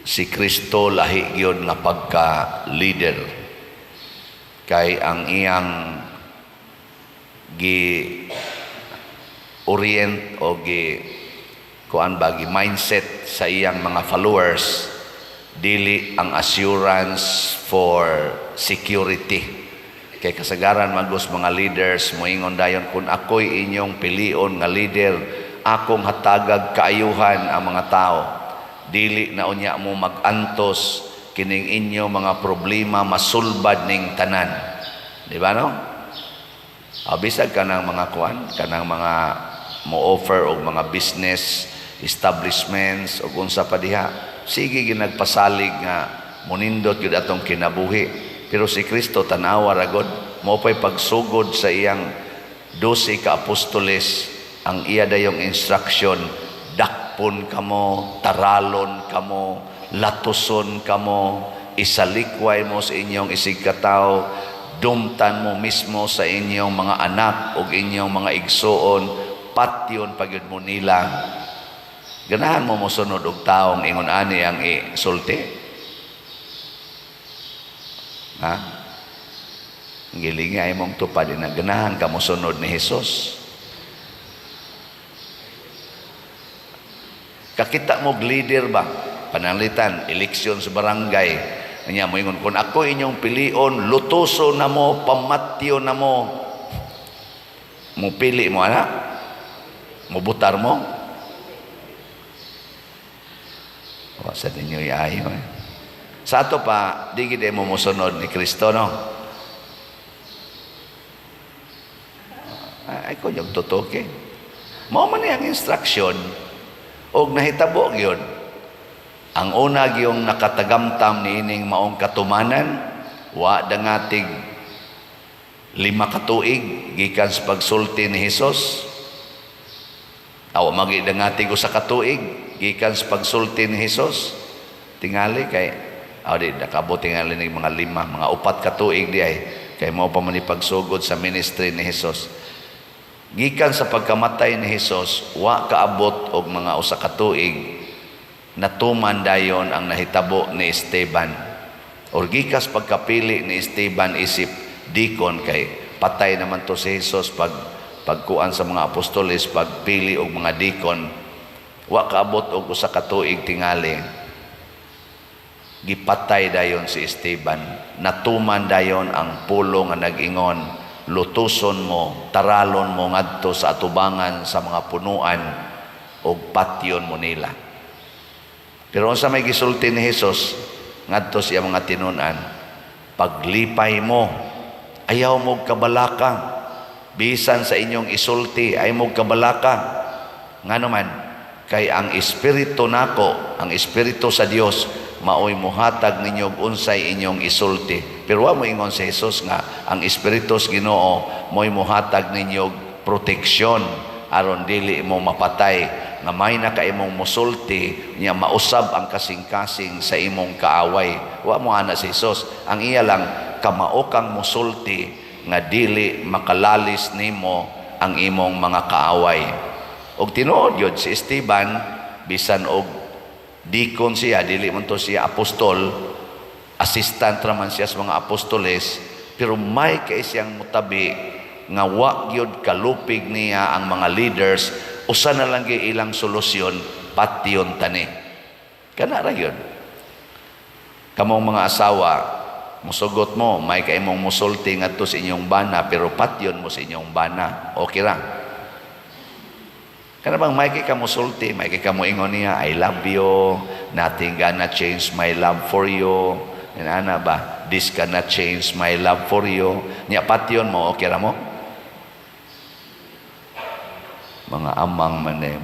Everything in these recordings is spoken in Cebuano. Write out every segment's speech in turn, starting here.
Si Kristo lahi gyud nga pagka leader kay ang iyang gi orient o gi kuan ba, gi mindset sa iyang mga followers, dili ang assurance for security. Kay kasagaran magos mga leaders moingon dayon, "Kung ako'y inyong pilion nga leader, akong hatagag kaayuhan ang mga tao, dili na unya mo mag-antos, kining inyo mga problema masulbad ning tanan." Di ba, no? Ah, bisag kanang mga kuan, kanang mga mo offer og mga business establishments o unsa pa diha, sige ginagpasalig nga munindot gyud atong kinabuhi. Pero si Kristo, tanawa ra gud, mo pay pagsugod sa iyang 12 ka apostoles, ang iya dayong instruction, "Dakpon kamo, taralon kamo, latuson kamo, isalikway mo sa inyong isigkatawo, dumtan mo mismo sa inyong mga anak ug inyong mga igsuon, patyon pa gyud mo nila." Ganahan mo mosunod og taong ingon ani ang isulti? Ha? Gilingi ay mong tupad na ganahan ka mosunod ni Jesus. Kakita mo leader ba? Pananglitan, eleksyon sa barangay. Nya moingon, "Kung ako inyong pilion, lutuso na mo, pamatyo na mo." Mupili mo, ana? Mubutar mo? Wa sa ninyo iayo eh. Sa ato pa, di gid mo mosunod ni Kristo, no? Ay ko yung tutuki. Mao man ang instruction og nahitabo gyud. Ang una gyung nakatagamtam niining maong katumanan, wa dangatig 5 ka tuig gikan sa pagsulti ni Hesus. Aw magi dangatig usa ka tuig gikan sa pagsulti ni Hesus. Tingali kay aw di nakabot tingali ning mga 5, mga 4 ka tuig di ay kay mao pa man ni pagsugod sa ministry ni Hesus. Gikan sa pagkamatay ni Hesus, wa kaabot og mga 1 ka tuig, natuman dayon ang nahitabo ni Esteban. Or gikas pagkapili ni Esteban isip deacon, kay patay naman to si Jesus pag pagkuan sa mga apostoles, pagpili og mga deacon, wa kaabot og 1 ka tuig tingali, gipatay dayon si Esteban. Natuman dayon ang pulo nga nag-ingon, "Lutuson mo, taralon mo ngadto sa atubangan sa mga punuan og patyon mo nila." Pero unsa may gisulti ni Hesus ngadto sa mga tinun-an? "Paglipay mo, ayaw mo kabalaka. Bisan sa inyong isulti, ay mo kabalaka. Ngano man? Kay ang espiritu nako, ang espiritu sa Dios, maoy muhatag ninyo og unsay inyong isulti." Pero wa mo ingon si Jesus nga ang espiritu sa Ginoo mo'y muhatag ninyo og proteksyon aron dili mo mapatay, nga may na ka imong musulti niya, mausab ang kasing-kasing sa imong kaaway. Wa mo ana si Jesus. Ang iya lang, kamao kang musulti nga dili makalalis nimo ang imong mga kaaway. Og tinuod yun si Esteban, bisan og deacon siya, dili man to siya apostol, assistant raman siya sa mga apostoles, pero may kay siyang mutabi nga wa gyud kalupig niya ang mga leaders, usa na lang gyud ilang solusyon, patyon tani. Kana ra gyud. Kamong mga asawa, musugot mo, may kay mong musulti ngadto sa inyong bana, pero patyon mo sa inyong bana. Okay ra. Kana bang may kay ka musulti, may kay ka moingon niya, "I love you, nothing gonna change my love for you." Ana ba? "This cannot change my love for you." Nya patyon mo, okay ra mo? Mga amang man eh.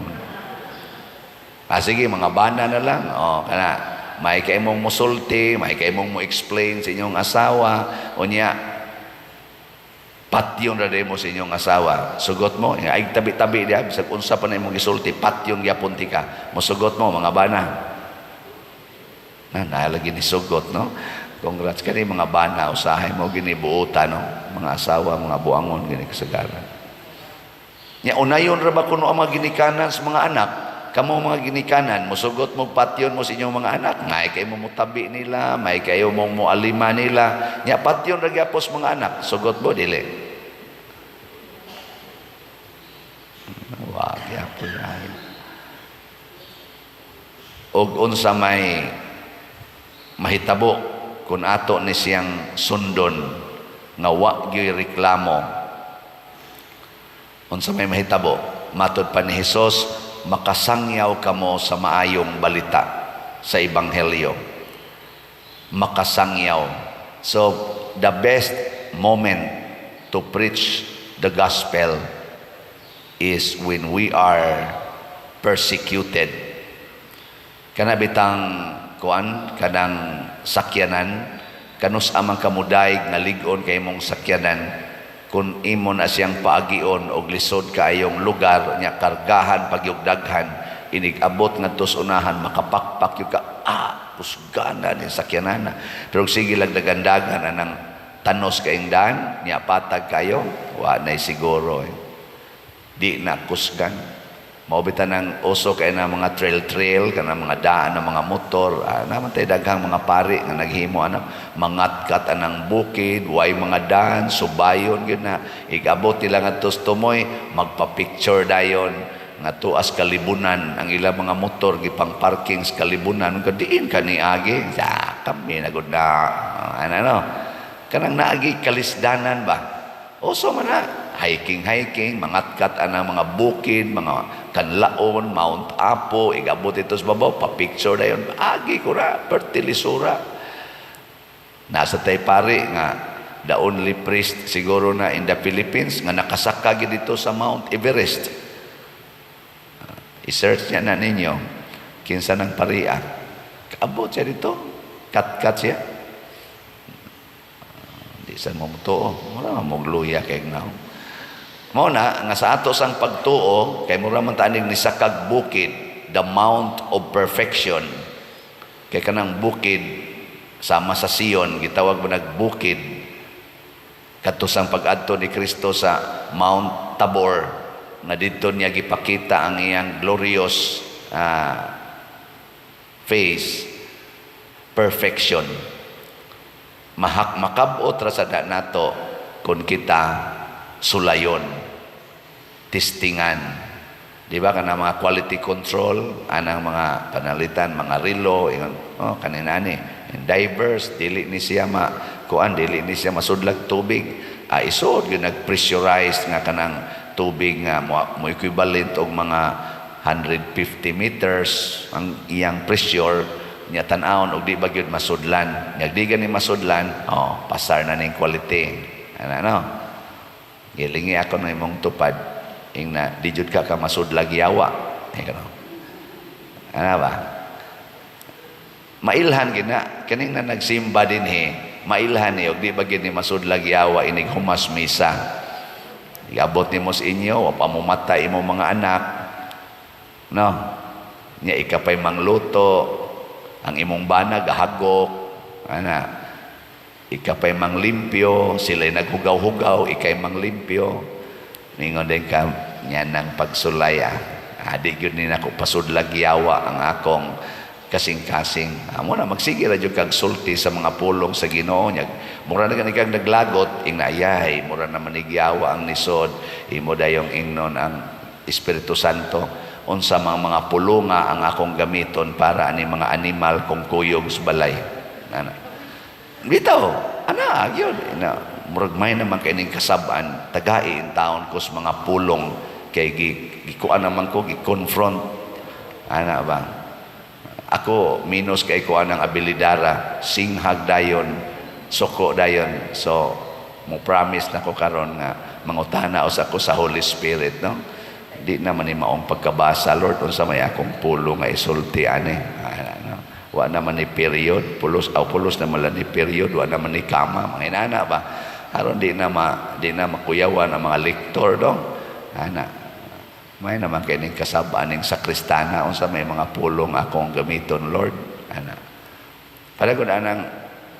Ah, sige, mga bana na lang. O, kana, may kay mong musulti, may kay mong mo explain sa inyong asawa, o niya, patyon ra mo sa inyong asawa. Sugot mo, ay tabi-tabi diya, bisag unsa pa na imong gisulti, patyon gyapon tika. Musugot mo, mga bana? Na, nalagi ni sugot, no? Congrats kani mga bana, usahay mo ginibuutan, no? Mga asawa, mga buangon, gini kasagaran. Nya unayon ra ba kuno ang mga ginikanan sa mga anak? Kamo mga ginikanan, musugot mo patyon mo sa inyong mga anak, may kayo mo mutabi nila, may kayo mong mualima nila. Nya patyon ra gyapos mga anak, sugot mo dili? Wa gyapon ay. Og unsa may mahitabo kung ato ni siyang sundon nga wa gyoy reklamo? Unsa may mahitabo? Matod pa ni Hesus, makasangyaw kamo sa maayong balita, sa ebanghelyo. Makasangyaw. So the best moment to preach the gospel is when we are persecuted. Kana bitang kuan, kanang sakyanan, kanus amang kamuday nga lig-on kay imong sakyanan kung imo na siyang paagion og lisod kaayong lugar nya, kargahan pagyug daghan, inig abot ngadto sa unahan, makapakpak gyud ka, "Ah, kusgana ni sakyanan." Pero sige lang dagandagan anang tanos kaayong daan nya, patag kayo, wa nay siguro eh. Di na kusgan. Mao bitaw nang uso kay na mga trail-trail kana, mga daan ng mga motor. Ah, naman tay daghang mga pari nga naghimo ana, mangatkat anang bukid, way mga daan, subayon gyud na. Igabot nila ngadto sa tumoy, magpa-picture dayon nga tuas kalibunan ang ilang mga motor, gipang parking sa kalibunan. Kung diin ka ni agi sa kami na gud na ano, no, kanang naagi kalisdanan ba. Uso man na hiking hiking, mangatkat anang mga bukid, mga kanlaon, Mount Apo. Igabot ito sa babaw, pa-picture dayon, "Agi ko ra, pertilisura." Nasa tay pari nga the only priest siguro na in the Philippines nga nakasaka gid dito sa Mount Everest. I-search niya na ninyo kinsa ng paria. Kaabot siya dito, kat-kat siya. Di sa mo mutuo, mura mo luya kay now. Mao na nga sa ato sang pagtuo kay mura man tanig ni sakag bukid, the Mount of Perfection. Kay kanang bukid sama sa Sion, gitawag mo nagbukid kadto sang pag-adto ni Kristo sa Mount Tabor nga didto niya gipakita ang iyang glorious face, perfection. Mahak makab-ot ra sa nato kung kita sulayon, testingan. Di ba kana mga quality control anang mga panalitan, mga relo, ingon, "Oh, kanina ni diverse, dili ni siya ma kuan, dili ni siya masudlag tubig." Ah, isod gyud nag-pressurize nga kanang tubig nga mo equivalent og mga 150 meters ang iyang pressure niya. Tan-awon og di ba gyud masudlan. Nya di gani masudlan, oh, pasar na ning quality ana, no? Gilingi ako na imong tupad, ing na di jud ka ka masudlag yawa eh, kano ana ba? Mailhan gina kaning na nagsimba dinhi, mailhan ni og di ba gyud ni masudlag yawa inig humas misa. Iabot nimo sa inyo, wa pa mo matay imong mga anak, no? Nya ika pay mangluto, ang imong bana gahagok ana, ika pay manglimpyo, sila'y naghugaw-hugaw, ikay manglimpyo. Ningon din ka niya ng pagsulay, ah. Adi gyud ni nako pasudlag yawa ang akong kasing-kasing. Amo na magsige ra jud kag sulti sa mga pulong sa Ginoo nya. Mura na gani kag naglagot, ing naayay, mura na manigyawa ang nisod, imo dayong ingnon ang Espiritu Santo, unsa mga pulunga ang akong gamiton para ani mga animal kung kuyog sa balay. Ana. Bitaw, ana, yun. Na, murag may naman kay ning kasab-an, tagai in taon ko sa mga pulong kay gikuan naman ko, gi-confront. Ana ba? Ako, minus kay ko anang abilidara, singhag dayon, suko dayon. So, mo promise na ko karon nga mangutana usa ko sa Holy Spirit, no? Di naman ni maong pagkabasa, "Lord, unsa may akong pulong nga isulti ani?" Ana, no? Wa naman ni period, pulos aw pulos na man ni period, wa naman ni kama, mga inana ba? Aron di na makuyawan ang mga lektor dong. Ana. May naman kay ning kasab-an ning sakristana, unsa may mga pulong akong gamiton, Lord? Ana. Para gud anang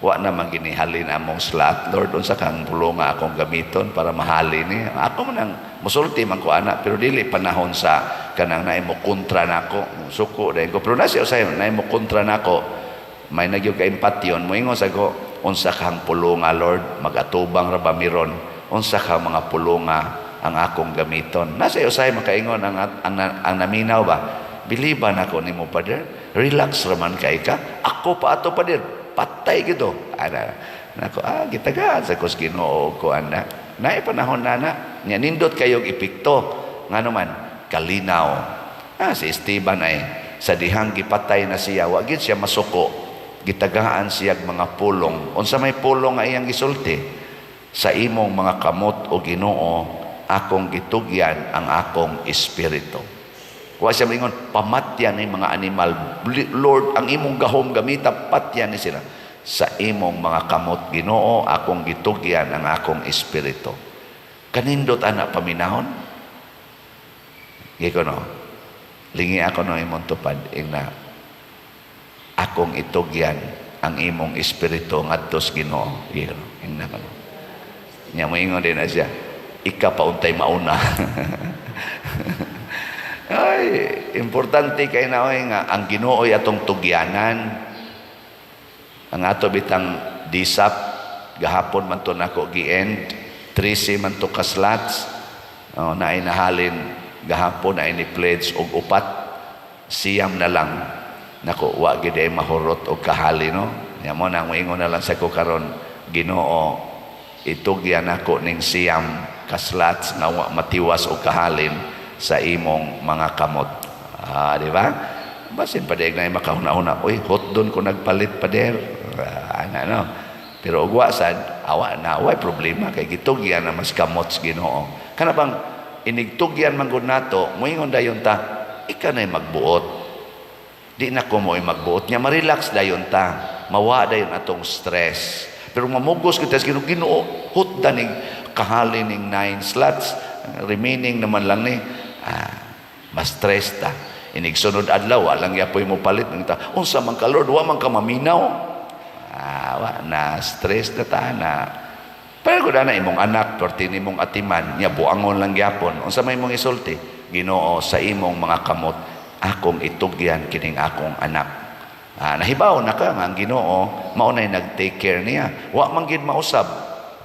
wa naman ginihalin among slot, "Lord, unsa kang pulong akong gamiton para mahalin ni?" Ako man ang musulti man ko ana, pero dili panahon sa Kanang naay mo kontra nako, suko dayon ko. Pero na siya usahay naay mo kontra nako, may nagyo ka empatyon, moingon sa ko, "Unsa kang pulunga, Lord? Magatubang ra ba miron? Unsa ka mga pulunga ang akong gamiton?" Nasa usahay makaingon ang naminaw ba, "Biliban ako nimo, Pader. Relax raman kay ka. Ako pa ato, Pader, patay gito." Ana nako, gitagaan sa kos Ginoo ko ana. Naay panahon na na. Nya nindot kayog epekto. Ngano man kalinaw. Si Esteban ay sa dihang gipatay na siya, wa gid siya masuko. Gitagaan siya mga pulong. Unsa may pulong nga iyang gisulti? "Sa imong mga kamot, o Ginoo, akong gitugyan ang akong espiritu." Wa siya maingon, "Pamatyan ni mga animal. Lord, ang imong gahom gamita, patyan ni sila." "Sa imong mga kamot, Ginoo, akong gitugyan ang akong espiritu." Kanindot ana paminahon. Giko no. Lingi ako no imong tupad ingna, "Akong itugyan ang imong espiritu ngadto sa Ginoo." Giko no. Ingna ko no. Nya moingon din na siya, "Ika pa untay mauna." Ay, importante kay na oy nga ang Ginoo ay atong tugyanan. Ang ato bitang DSAP gahapon man to nako gi-end, 13 man to ka slots. Oh, naay nahalin gahapon, na ni pledge og upat, 9 na lang. Nako, wa gid ay mahurot og kahali no. Nya mo nang moingon na lang sa ko karon, "Ginoo, itugyan ako ning 9 ka slots nga wa matiwas og kahalin sa imong mga kamot." Ah, di ba? Basin pa na makahuna-huna, "Uy, hot doon ko nagpalit, Pader." Ah, ana no. Pero ugwa sad, awa na, way problema kay gitugyan na mas kamot sa Ginoo. Kana bang inigtugyan man gud nato, moingon dayon ta, "Ika na'y magbuot. Di na ko mo'y magbuot." Nya ma-relax dayon ta. Mawa dayon atong stress. Pero mamugos kita sa Ginoo, "Ginoo, hot ning kahalin ning 9 slots. Remaining naman lang ni." Ah, mas stress ta. Inig sunod adlaw, walang yapoy mo palit. Ta, "Unsa man ka, Lord, wa man ka maminaw." Ah, wa na stress na ta na. Pero kung na imong anak, perti nimong atiman, nya buangon lang gyapon. Unsa may imong isulti? "Ginoo, sa imong mga kamot akong itugyan kining akong anak." Ah, nahibaw na ka nga ang Ginoo mao nay nag-take care niya. Wa man gid mausab.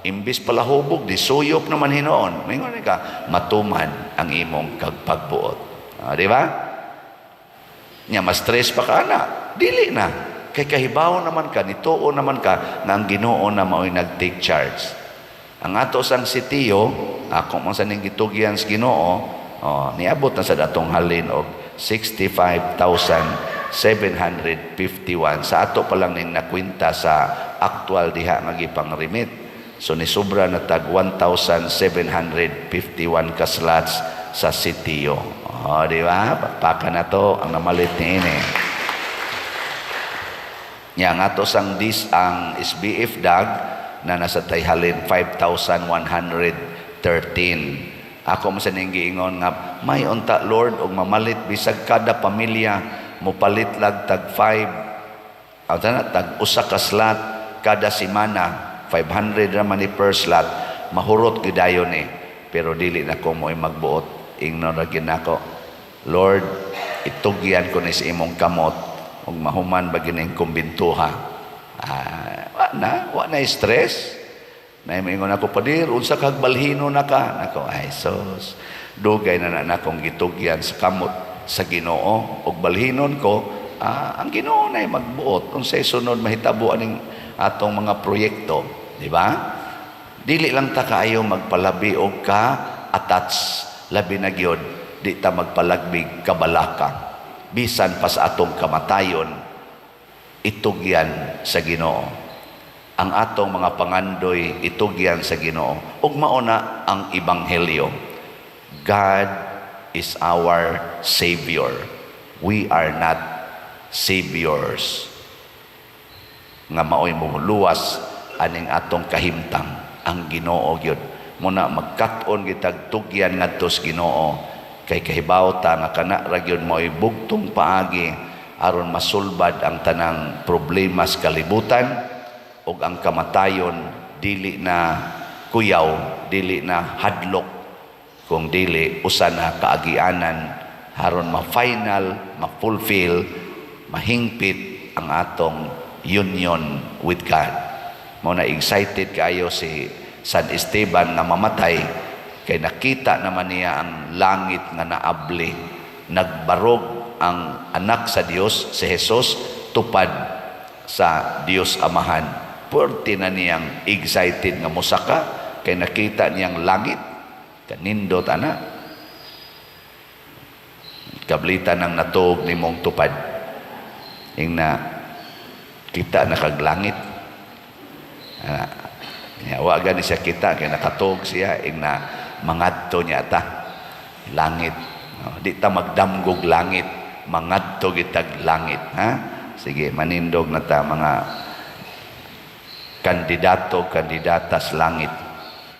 Imbis palahubog, di suyop naman hinuon. Mingon ka, "Matuman ang imong kagpagbuot." Ah, di ba? Nya mas stress pa ka na. Dili na. Kay kahibaw naman ka, nituo naman ka nga ang Ginoo na mao'y nag-take charge. Ang ato sang sitiyo, ako man sa ning gitugyan sa Ginoo, oh, niabot na sa datong halin og 65,751 sa ato pa lang ning nakwenta sa actual diha nga gipang remit. So ni sobra na tag 1,751 ka slots sa sitiyo. Oh, di ba? Pakpakan na to ang namalit ni ini. Nya ang ato sang dis ang SBF dag na nasa tayhalin 5,113. Ako mo sa ning giingon nga may unta, Lord, og mamalit bisag kada pamilya mopalit lag tag 5 aw na tag usa ka slot kada semana, 500 ra man ni per slot, mahurot gyud dayon ni. Pero dili na ko mo'y magbuot. Ingnon ra gyud nako, "Lord, itugyan ko ni sa imong kamot ug mahuman ba gining kumbintuha." Ah, wa na stress. Na ingon ako, "Padir, unsa kag balhino na ka?" Nako, ay sus, dugay na na nakong gitugyan sa kamot sa Ginoo ug balhinon ko, ang Ginoo na magbuot unsay sunod mahitabo aning atong mga proyekto, di ba? Dili lang ta kaayo magpalabi og ka attach, labi na gyud di ta magpalagbig kabalaka. Bisan pa sa atong kamatayon, itugyan sa Ginoo. Ang atong mga pangandoy, itugyan sa Ginoo. Ug mao na ang ebanghelyo. God is our Savior. We are not saviors. Nga maoy luwas aning atong kahimtang, ang Ginoo gyud. Muna magkat-on gitag tugyan ngadto sa Ginoo kay kahibaw ta nga kana ra gyud maoy bugtong paagi aron masulbad ang tanang problema sa kalibutan ug ang kamatayon dili na kuyaw, dili na hadlok, kung dili usa na kaagianan. aron ma-final, ma-fulfill, mahingpit ang atong union with God. Mao na excited kaayo si San Esteban nga mamatay kay nakita naman niya ang langit nga naabli. Nagbarog ang anak sa Dios, si Jesus, tupad sa Dios Amahan. Puwerte na niyang excited nga musaka kay nakita niyang langit. Kanindot ana. Kablitan ng natuog nimong tupad. Ingna kita na kag langit. Ah, ya, wa gani siya kita kay nakatuog siya, ingna mangadto niya ta langit. No, di ta magdamgog langit, mangadto gitag langit, ha? Sige, manindog na ta, mga kandidato, kandidata sa langit.